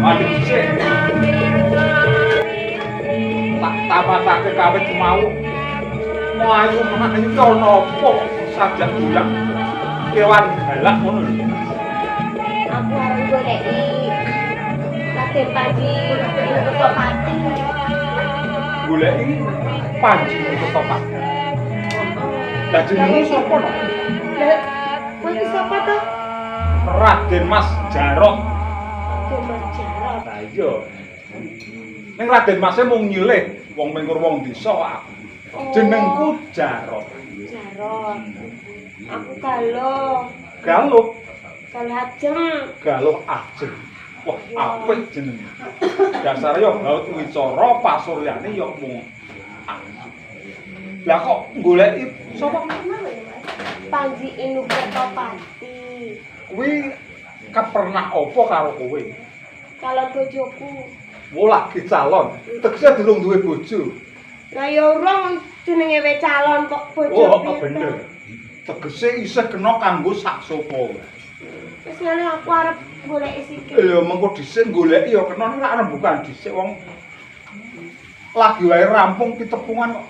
Mari dhisik. Tak tamatake kawit mau. Mlayu-mlayu ki ana apa sajak doyak kewan galak ngono lho. Aku arep goleki Raden Panji Kertopati. Goleki Panji Kertopati. Lah jenenge sapa no? Lah, kowe iki sapa to? Raden Mas Jarot. Raden Mas Jarot. Lah iya. Ning Raden Mase mung nyilih wong mengkur wong desa kok aku. Oh. Jenengku Jarot. Jarot. Aku Galuh. Galuh, Galuh Ajeng. Galuh Ajeng. Wah, apik jenenge. Dasare yo gaut wicara pasuryane yo mung ayu. Lah kok goleki sapa? Panji Inu Kertopati. Kuwi kepernah apa karo kowe? Calon bojoku. Wo lagi calon. Tegese durung duwe bojo. Lah ya urung jenenge we calon kok bojo Oh, piye to? bener. Tegese isih kena kanggo sak sapa wae. Wis ngene aku arep goleki sikil. Lha mengko dhisik goleki ya kena nek rembukan dhisik wong lagi wae rampung pitepungan kok.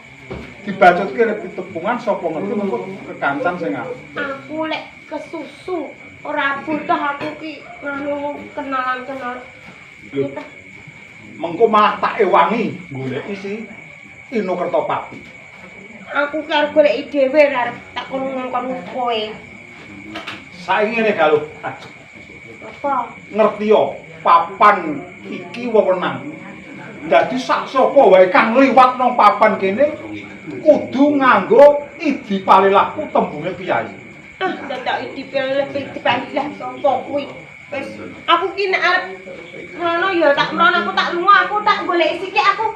Dibacutke nek pitepungan sapa ngerti mengko kekancan sing apik. Aku lek kesusu ora butuh aku ki nganu kenalan-kenalan. Lho, mengko malah tak ewangi goleki si Ino Kertopati. Aku ki arep goleki dhewe ora arep tak kono ngongkon kowe. Saiki ngene Galuh, Apa? ngerti yo papan iki wewenang. Dadi sak sapa wae kang liwat nang papan kene kudu nganggo idi palilaku tembunge piyai. Ah, dadak iki pilih dipilih sapa kuwi. Wis, aku ki nek arep mrono ya tak mrono, aku tak lunga, aku tak goleki sikik aku.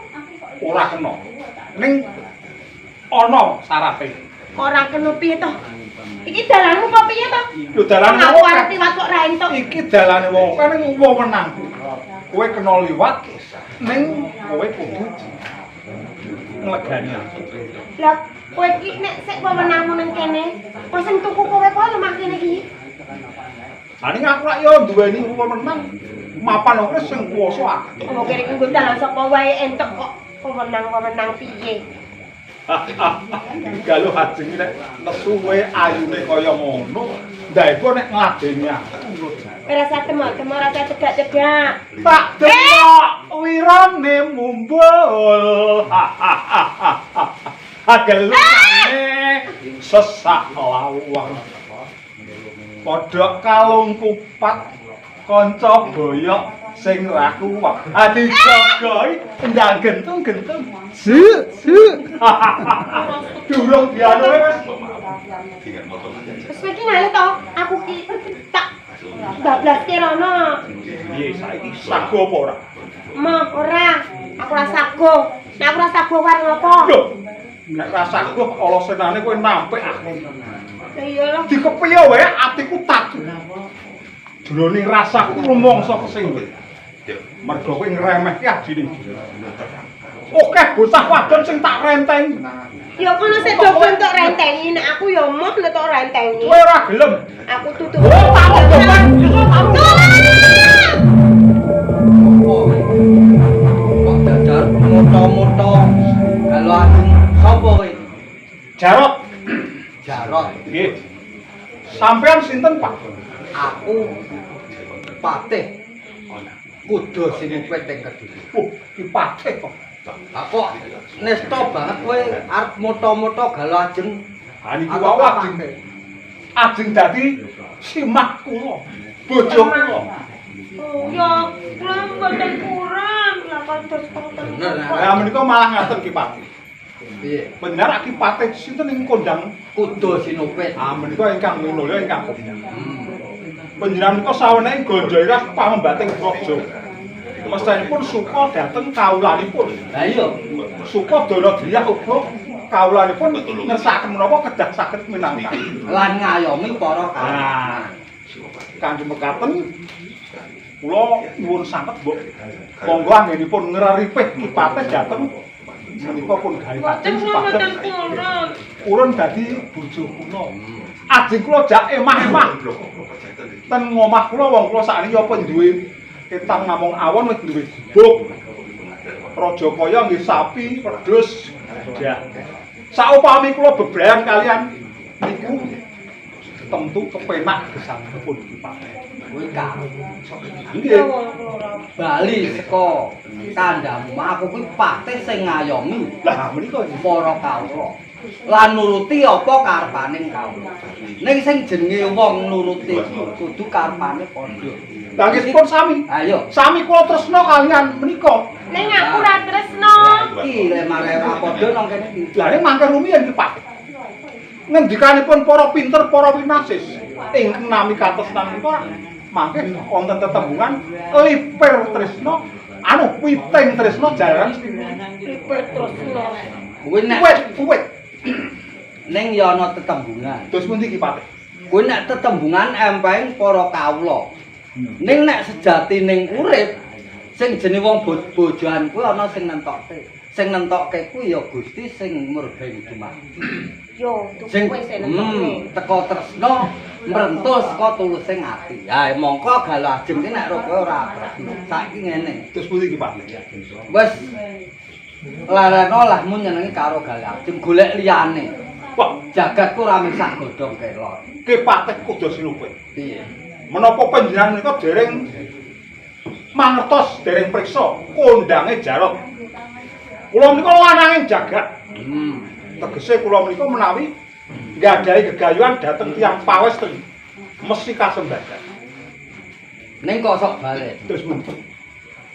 Ora kena. Ning ana sarape. Ora kena piye to? Iki dalanmu apa piye to? Lho dalane Aku wong arep liwat kok ra entuk. iki dalane wong akeh ning wewenang. Kowe kena liwat ning kowe kudu nglegani aku. Lah kowe iki nek sik wewenangmu ning kene, kowe sing tuku kowe apa lemah kene iki? Ha ning aku rak yo duweni wewenang mapan ora sing kuwasa aku. Oh, kene iki nggo dalan sapa wae entuk kok wewenang-wewenang piye? Galuh Ajeng nek nesu kowe ayune kaya ngono, ndaiku nek ngladeni aku. Ora usah temo-temo, ora usah cedak-cedak. Tak delok wirane mumbul. Agelane sesak lawang. Padha kalung kupat kanca boyok sing ra kuwat. Dijogoi ndang gentung-gentung. Su su. Durung dianu wis. Wis kowe iki ngale to, aku ki tak bablaske rono. Piye saiki sago apa ora? Moh ora, aku ora sago. Nek aku ora sago arep ngopo? Lho, nek ra sago ala senane kowe nampik aku. Lah iya lho. Dikepiye wae atiku tatu. Jroning rasaku rumangsa kesinggung. Mergo kowe ngremehke adine. Oke, bocah wadon sing tak rentengi. Ya kono sik do bentuk rentengi, nek aku ya moh nek tok rentengi. Kowe ora gelem. Aku tutup. Oh, tak obokan. Kok dadar moto-moto kalau aku sapa kowe? Jarot. Jarot. Nggih. Sampean sinten, Pak? Aku Patih Kuda Sinupet ing Kediri. Oh, ki Patih kok. Lah kok nesta banget kowe arep moto-moto Galuh Ajeng. Ha niki wau ajeng. Ajeng dadi simah kula, bojo kula. Oh, ya kula mboten kurang lah kados konten. Bener, Lah menika malah ngaten Ki Patih. Piye? Bener Ki Patih sinten ing kondang? Kuda Sinupet. Ah menika ingkang minulya ingkang kondang. Panjenengan menika sawenehe gonjo iras pamembating praja. Mestenipun suka dhateng kawulanipun. Lah iya, Suka dana driyah uga kawulanipun ngersakaken menapa kedah saged minangka. lan ngayomi para kawula. Nah, kanthi mekaten kula nyuwun sanget mbok monggo anggenipun ngreripih Ki Patih dhateng Menika pun gawe Mboten ajeng kula mboten supados purun. Purun dadi bojo kula. Ajeng kula jak emah-emah. Ten ngomah kula wong kula sakniki apa duwe ketang namung awon wis duwe gubuk. Raja kaya nggih sapi, wedhus. Ya. Saupami kula bebrayan kalian niku tentu kepenak gesangipun Ki Patih. Kuwi karo Nggih. bali saka kandhamu aku kuwi patih sing ngayomi Lah menika nggih. para kawula lan nuruti apa karepaning kawula. Ning sing jenenge wong nuruti kudu karepane padha. Lah nggih pun sami. Ayo. Sami kula tresna kalian menika. Ning aku ora tresno. Iki le mare ora padha nang kene iki. Lah ning mangke rumiyin Ki Patih. Ngendikanipun para pinter, para winasis ingkang nami katresnan menika mangke wonten tetembungan lipir tresna anu witing tresna jalaran Lipir tresno. Kuwi nek wit wit. ning ya ana tetembungan. Terus pundi Ki Patih? Kuwi nek tetembungan empeng para kawula. Ning nek sejatining urip sing jenenge wong bojoan kuwi ana sing nentokke. Sing nentokke kuwi ya Gusti sing murbeng dumadi. Yo, Sing kowe sing nentokne. Teko tresna mrentul saka tulusing ati. Ya mongko galo ajeng ki nek kowe ora tresna. Saiki ngene. Terus pundi Ki Patih? Wis lereno lahmu nyenengi karo galo ajeng golek liyane. Wah, Jagatku ora mung sak godhong kelor. Ki Patih kudu silupit. Piye? Menapa panjenengan menika dereng mangertos, dereng priksa kondange Jarot. Kula menika lananging jagat. Tegese kula menika menawi nggadahi gegayuhan dhateng tiyang pawestri mesti kasembadan. Ning kok sok balik. Terus pundi?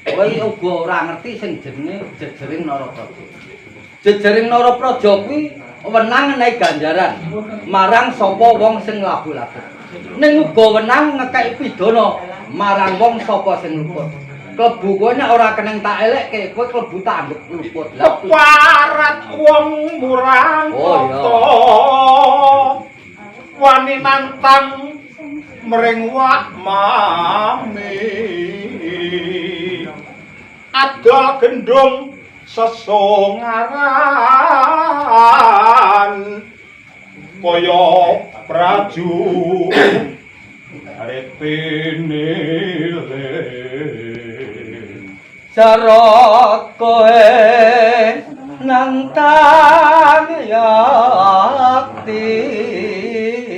Kowe uga ora ngerti sing jenenge jejering Narapraja. Jejering Narapraja kuwi wenang ngenehi ganjaran marang sapa wong sing labu-labu. Ning uga wenang ngekeki pidana marang wong sapa sing luput. Klebu kowe nek ora keneng tak elekke, kowe klebu tak anggep luput. Lah Keparat wong murang Oh, iya. kota wani nantang mring wak mami adol gendung sesongaran kaya praju retinile. Jarot kowe nantang yakti.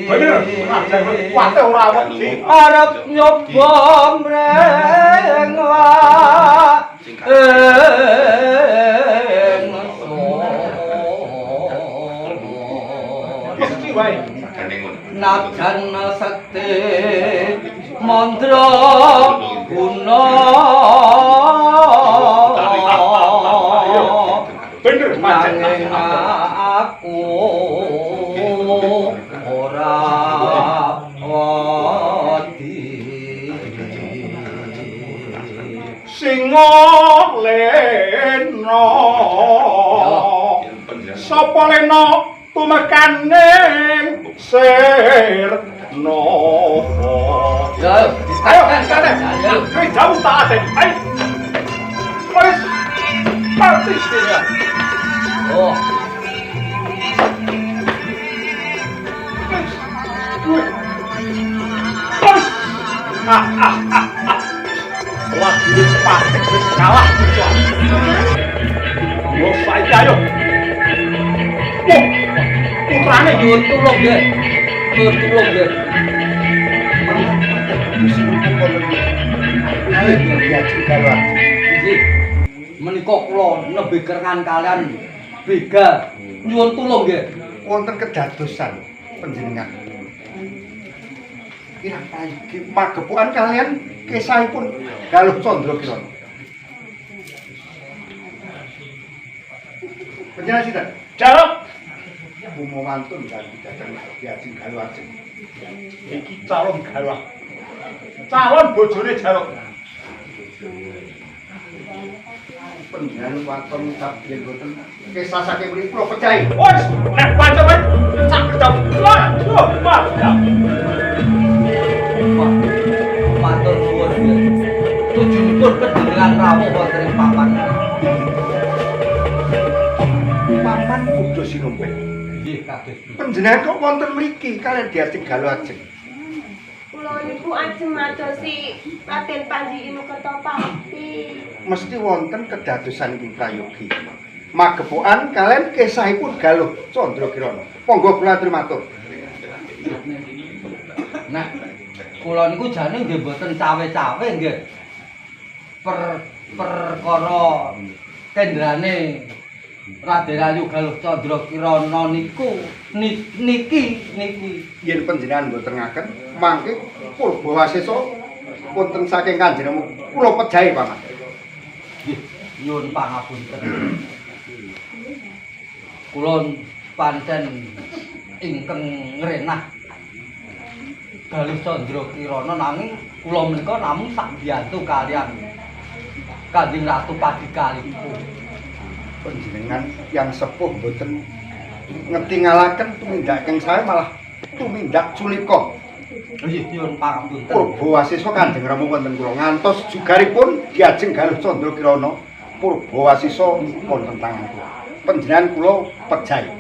Bener, senajan kuwate ora wedi. Arep nyoba mreng wak Mesti wae. Najan sekti mandra guna. Bener pancen. Nanging aku ora wedi. Singa lena. Sapa lena tumekaning sirna. Ya, Ayo, kate. Kowe jauh tak adeni. Ayo. Wis. Mati sih. Oh. Lagi patek wis kalah iki. Yo saiki ayo. Wah, putrane Nyuwun tulung nggih. Nyuwun tulung nggih. Nggih. Menika kula nembe kerengan kalian begal. Nyuwun tulung nggih. Wonten kedadosan panjenengan. Kirang prayogi magepokan kalian kesahipun Galuh Candra Kirana. Panjenengan sinten? Jarot Bumo wantun ganti dhateng Ki Ajeng Galuh Ajeng. Iki calon Galuh. Calon bojone Jarot. Panjenengan waton ngucap yen boten kesah saking mriki kula pecahi. Wis, nek pancen wae sak gedhong. Waduh, mantap. Wah, matur nuwun nggih. Tujunipun panjenengan rawuh wonten ing papan. Kados pundi? Panjenengan kok wonten mriki kaliyan diajeng Galuh Ajeng. Kula niku ajeng madosi Raden Panji Inu Kertopati. Mesti wonten kedadosan ing prayogi. Magepokan kaliyan kesahipun Galuh Candra Kirana. Monggo kula aturi matur. Nek kula niku jane nggih mboten cawe-cawe nggih. Perkara kendrane Raden Ayu Galuh Candra Kirana niku niki niki Yen panjenengan mboten ngaken, mangke Purbawasesa wonten saking Kanjeng Rama kula pejahi paman. Nggih, nyuwun pangapunten. Kula pancen ingkang ngrenah Galuh Candra Kirana nanging kula menika namung sakbiyantu kaliyan Kanjeng Ratu Padikaliku. Panjenengan yang sepuh mboten ngetingalaken tumindak ingkang sae malah tumindak culika. Nggih, nyuwun pangapunten. Purbawasesa Kanjeng Rama wonten kula ngantos jugaripun diajeng Galuh Candra Kirana Purbawasesa wonten tangan kula. Panjenengan kula pejahi.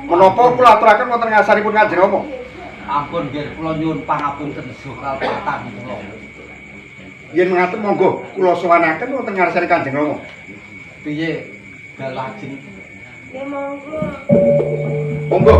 Menapa kula aturaken wonten ngarsanipun Kanjeng Rama? Ampun nggih, kula nyuwun pangapunten kalepatan kula. Yen mengaten monggo kula sowanaken wonten ngarsane Kanjeng Rama. Piye Galuh Ajeng? Nggih monggo. Monggo.